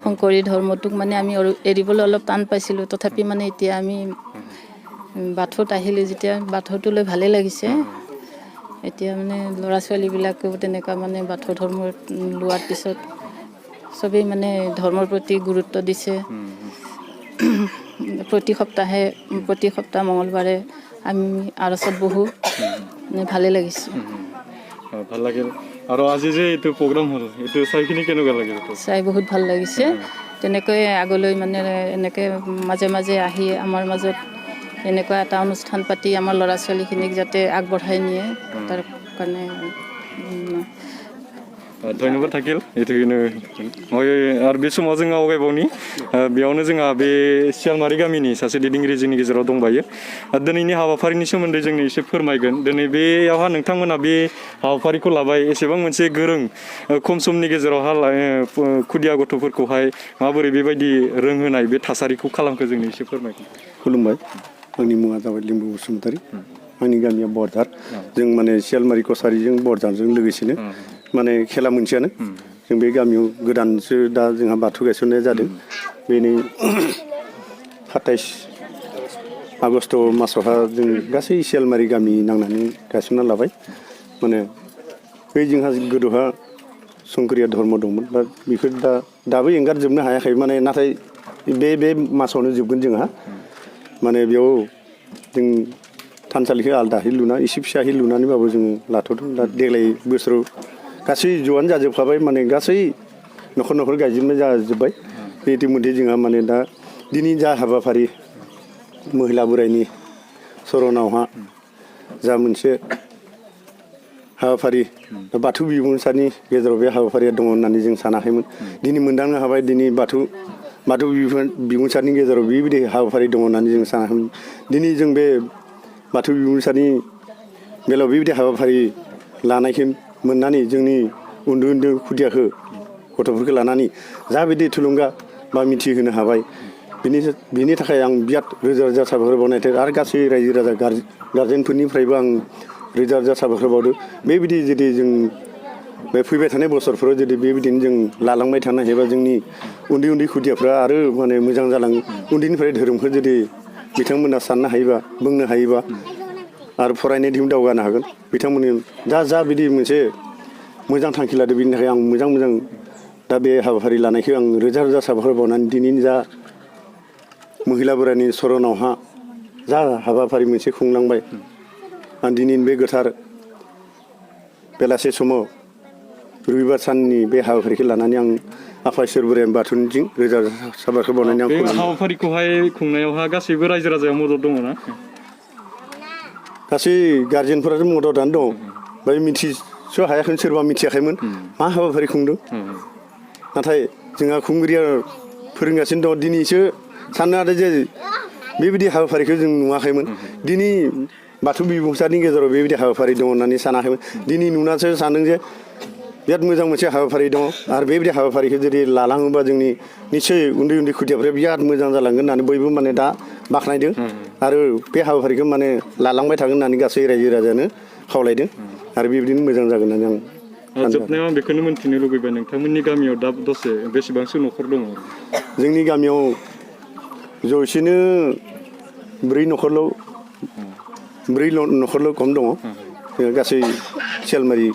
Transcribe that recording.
শংকৰী ধৰ্মটোক মানে আমি এৰিবলৈ অলপ টান পাইছিলোঁ, তথাপি মানে এতিয়া আমি বাথৌত আহিলে যেতিয়া বাথৌটোলৈ ভালেই লাগিছে। এতিয়া মানে ল'ৰা ছোৱালীবিলাকেও তেনেকুৱা মানে বাথৌ ধৰ্ম লোৱাৰ পিছত চবেই মানে ধৰ্মৰ প্ৰতি গুৰুত্ব দিছে। প্ৰতি সপ্তাহ মঙলবাৰে আমি আৰচত বহোঁ, মানে ভালেই লাগিছে। ভাল লাগিল। আৰু আজি যে এইটো প্ৰগ্ৰাম হ'ল, এইটো চাইখিনি কেনেকুৱা লাগিল? চাই বহুত ভাল লাগিছে। তেনেকৈ আগলৈ মানে এনেকৈ মাজে মাজে আহি আমাৰ মাজত এনেকুৱা এটা অনুষ্ঠান পাতি আমাৰ ল'ৰা ছোৱালীখিনিক যাতে আগবঢ়াই নিয়ে, তাৰ কাৰণে ধন্যবাদ থাকিল। এইটোनो आरो बे समाव जों आवगायबावनि बेयावनो जोंहा बे सियालमारि गामिनि सासे दैदेनगिरि जोंनि गेजेराव दंबायो। दिनैनि हाबाफारिनि सोमोन्दै जोंनो एसे फोरमायगोन। दिनै बेयावहा नोंथांमोना बे हाबाफारिखौ लाबाय, एसेबां मोनसे गोरों खम समनि गेजेरावहा खुदिया गथ'फोरखौहाय माबोरै बेबायदि रोंहोनाय बे थासारिखौ खालामखो जोंनो एसे फोरमायगोन। खुलुमबाय। आंनि मुङा जाबाय लिम्बु बसुमतारी। आंनि गामिया बरझार। जों माने सियालमारि कसारिजों बरझारजों लोगोसेनो माने खेला मोनसेयानो। जों बे गामियाव गोदानसो दा जोंहा बाथौ गायसननाय जादों। बेनि 27 आगस्ट मासावहा जों गासै सियालमारि गामि नांनानै गायसनना लाबाय। माने बे जोंहा गोदोहा संकरिया धर्म दंमोन, बा बेखौ दाबो एंगारजोबनो हायाखै। माने नाथाय बे मासावनो जोबगोन जोंहा। माने बेयाव जों थानसालिखौ आलदाहै लुना एसे फिसाहै लुनानैबाबो जोङो लाथ'दों। दा देग्लाय बोसोराव गासै ज'आनो जाजोबखाबाय, माने गासै न'खर गायजोबनाय जाजोब्बाय। बे इतिमধ্যे जोंहा माने दा दिनै जा हाबाफारि महिला बोराइनि सरनावहा जा मोनसे हाबाफारि बाथौ बिबुंसारनि गेजेराव बे हाबाफारिया दङ होननानै जों सानाखैमोन। दिनै मोनदांनो हाबाय, दिनै बाथौ बिबुंसारनि गेजेराव बेबायदि हाबाफारि दङ होननानै जों सानाखैमोन। दिनै जों बे बाथौ बिबुंसारनि बेलायाव बेबायदि हाबाफारि लानायखौ मोननानै जोंनि उन्दै खुदियाखौ गथ'फोरखौ लानानै जाबायदि थुलुंगा बा मिथिहोनो हाबाय, बिनि थाखाय आं बिराद रोजा साबायखर बावनाय थायो। आरो गासै रायजो राजा गारजेनफोरनिफ्रायबो आं रोजा साबायखर बावदों। बेबायदि जुदि जों बे फैबाय थानाय बोसोरफोराव जुदि बेबायदिनो जों लालांबाय थानो हायोबा जोंनि उन्दै खुदियाफ्रा आरो माने मोजां जालाङो। उन्दैनिफ्राय धोरोमखौ जुदि बिथांमोना साननो हायोबा, बुंनो हायोबा आरो फरायनायथिं दावगानो हागोन। बिथांमोननि जा बिदि मोनसे मोजां थांखि लादों, बिनि थाखाय आं मोजां दा बे हाबाफारि लानायखौ आं रोजा साबायखर बावनानै दिनैनि जा महिला बोराइनि सरनावहा जा हाबाफारि मोनसे खुंलांबाय, आं दिनैनि बे गोथार बेलासे समाव रबिबार साननि बे हाबाफारिखौ लानानै आं आफा इसोर बोराइ बाथौनिथिं रोजा साबायखर बावनानै आं बे हाबाफारिखौहाय खुंनायावहा गासैबो रायजो राजाया मदद दङ ना? गासै गार्जेनफोराथ' मददआनो दं। ओमफ्राय मिथिस' हायाखै, सोरबा मिथियाखैमोन मा हाबाफारि खुंदों। नाथाय जोंहा खुंगिरिया फोरोंगासिनो दं। दिनैसो साननो हादों जे बेबायदि हाबाफारिखौ जों नुवाखैमोन। दिनै बाथौ बिबुंसारनि गेजेराव बेबायदि हाबाफारि दङ होननानै सानाखैमोन। दिनै नुनासो सानदों जे बिराद मोजां मोनसे हाबाफारि दङ। आरो बेबायदि हाबाफारिखौ जुदि लालाङोबा जोंनि निस्सय उन्दै खुदियाफ्रा बिराद मोजां जालांगोन होननानै बयबो माने दा बाख्नायदों। आरो बे हाबाफारिखौ माने लालांबाय थागोन होननानै गासै रायजो राजानो खावलायदों। आरो बेबायदिनो मोजां जागोन होननानै आं जोबनायाव आं बेखौनो मोन्थिनो लुबैबाय, नोंथांमोननि गामियाव दा बेसेबांसो न'खर दङ? जोंनि गामियाव जौसेनो 4 न'खरल' खम दङ। गासै सियालमारि